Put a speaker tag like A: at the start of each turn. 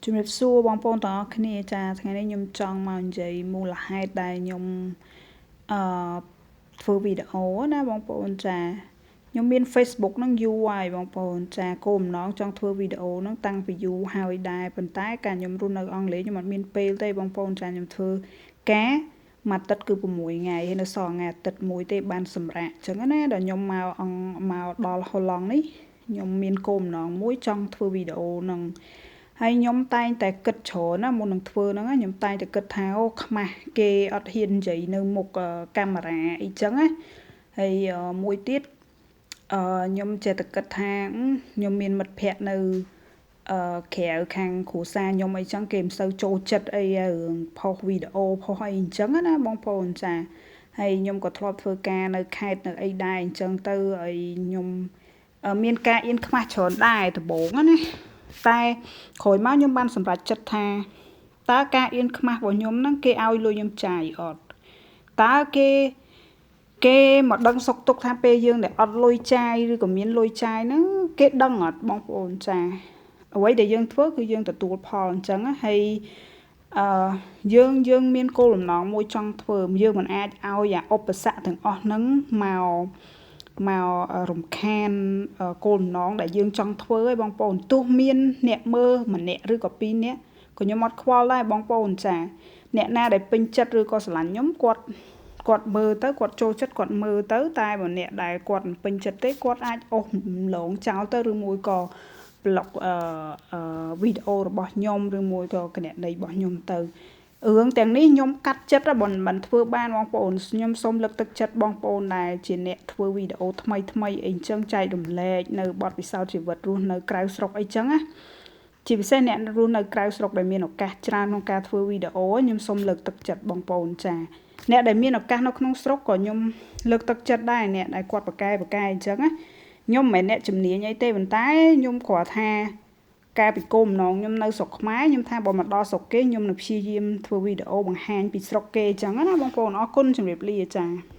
A: ជំរាបសួរបងប្អូនទាំងអស់គ្នាចាថ្ងៃនេះខ្ញុំចង់មកនិយាយមូលហេតុដែលខ្ញុំអឺធ្វើវីដេអូណាបងប្អូនចាខ្ញុំមាន Facebook ហ្នឹងយូរហើយបងប្អូនចាគោលបំណងចង់ធ្វើវីដេអូហ្នឹងតាំងពីយូរហើយដែរប៉ុន្តែកាលខ្ញុំរស់នៅអង់គ្លេសខ្ញុំអត់មានពេលទេបងប្អូនចាខ្ញុំធ្វើការមួយអាទិត្យគឺ6ថ្ងៃហើយនៅសល់ថ្ងៃអាទិត្យមួយទេបានសម្រាកអញ្ចឹងណាដល់ខ្ញុំមកអង្គមកដល់ហូឡង់នេះខ្ញុំមានគោលបំណងមួយចង់ធ្វើវីដេអូហ្នឹងហើយខ្ញុំតែងតែគិតច្រើនណាមុននឹងធ្វើហ្នឹងខ្ញុំតែងតែគិតថាអូខ្មាស់គេអត់ហ៊ាននិយាយនៅមុខកាមេរ៉ាអីចឹងណាហើយមួយទៀតខ្ញុំចេះតែគិតថាខ្ញុំមានមិត្តភ័ក្តិនៅក្រៅខាងគ្រួសារខ្ញុំអីចឹងគេមិនសូវចូលចិត្តអីរឿងផុសវីដេអូផុសអីអញ្ចឹងណាបងប្អូនចាហើយខ្ញុំក៏ធ្លាប់ធ្វើការនៅខេត្តនៅអីដែរអញ្ចឹងទៅហើយខ្ញុំមានការអៀនខ្មាស់ច្រើនដែរដំបូងណាតែក្រោយមកខ្ញុំបានសម្រេចចិត្តថាតើការអៀនខ្មាស់របស់ខ្ញុំហ្នឹងគេឲ្យលុយខ្ញុំចាយអត់តើគេមកដឹងសុខទុក្ខថាពេលយើងដែលអត់លុយចាយឬក៏មានលុយចាយហ្នឹងគេដឹងអត់បងប្អូនចាអ្វីដែលយើងធ្វើគឺយើងទទួលផលអញ្ចឹងហើយអឺយើងមានគោលបំណងមួយចង់ធ្វើយើងមិនអាចឲ្យអាឧបសគ្គទាំងអស់ហ្នឹងមករំខានគោលបំណងដែលយើងចង់ធ្វើឯងបងប្អូនទោះមានអ្នកមើលម្នាក់ឬក៏ពីរនាក់ក៏ខ្ញុំអត់ខ្វល់ដែរបងប្អូនចាអ្នកណាដែលពេញចិត្តឬក៏ស្រឡាញ់ខ្ញុំគាត់មើលទៅគាត់ចូលចិត្តគាត់មើលទៅតែបើអ្នកដែលគាត់មិនពេញចិត្តទេគាត់អាចអូសរំលងចោលទៅឬមួយក៏ប្លុកអឺវីដេអូរបស់ខ្ញុំឬមួយក៏គណនីរបស់ខ្ញុំទៅរឿងទាំងនេះខ្ញុំកាត់ចិត្តបើមិនធ្វើបានបងប្អូនខ្ញុំសូមលើកទឹកចិត្តបងប្អូនដែលជាអ្នកធ្វើវីដេអូថ្មីថ្មីអីចឹងចែករំលែកនៅបទពិសោធន៍ជីវិតរស់នៅក្រៅស្រុកអីចឹងណាជាពិសេសអ្នករស់នៅក្រៅស្រុកដែលមានឱកាសច្រើនក្នុងការធ្វើវីដេអូខ្ញុំសូមលើកទឹកចិត្តបងប្អូនចាអ្នកដែលមានឱកាសនៅក្នុងស្រុកក៏ខ្ញុំលើកទឹកចិត្តដែរអ្នកដែលគាត់ប្រកែអញ្ចឹងណាខ្ញុំមិនមែនអ្នកជំនាញអីទេប៉ុន្តែខ្ញុំគ្រាន់ថាកាលពីគោលបំណងខ្ញុំនៅស្រុកខ្មែរខ្ញុំថាបើមកដល់ស្រុកគេខ្ញុំនឹងព្យាយាមធ្វើវីដេអូបង្ហាញពីស្រុកគេអញ្ចឹងណាបងប្អូនអរគុណជម្រាបលាចា។